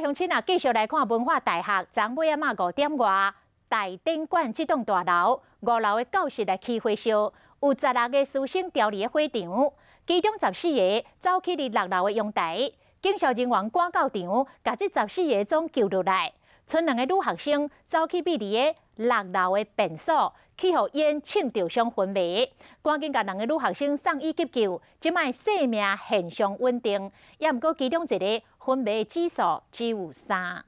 鄉親啊，繼續來看文化大學，昨尾仔嘛5點外，大展館這棟大樓五樓的教室來起火燒，有16個師生牢佇咧火場，其中十四个走去佇六樓的陽台，警消人員趕到場，共這十四个總救落來，賰兩个女學生走去覕佇咧六樓的便所，去予煙嗆著傷昏迷，趕緊共兩个女學生送醫急救，這擺生命現象穩定，也毋過其中一个昏迷指數只有3。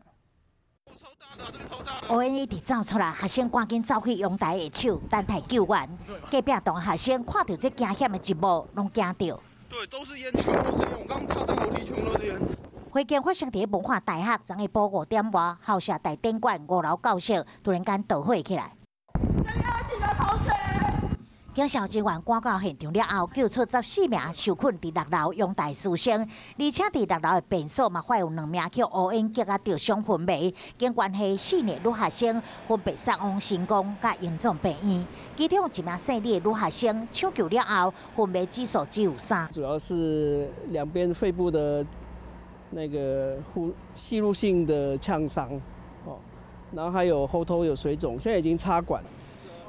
烏煙一直走出來，學生趕緊走去陽台下手，等待救援。隔壁棟學生看著這驚險的一幕，攏驚著。對，都是煙，全部是煙。我剛踏上樓梯，全部都是煙。火警發生佇文化大學，昨下晡5點外，校舍大展館五樓教室突然間著火起來。警消人員趕到現場了後，救出14名受困佇六樓陽台師生，而且佇六樓的便所嘛，發現有兩名予烏煙擊啊著傷昏迷。經關係四个女學生分別送往成功佮榮總病院，其中一名姓李的女學生搶救了後，昏迷指數只有3。主要是兩邊肺部的那個呼吸入性的嗆傷，哦，然後還有喉頭有水腫，現在已經插管。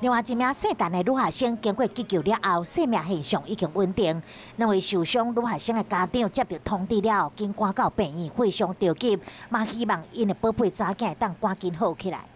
另外一名姓陳的女學生經過急救了後，生命現象已經穩定。兩位受傷女學生的家長接著通知了後，緊趕到病院，非常著急，嘛希望𪜶的寶貝查某囝會當趕緊好起來。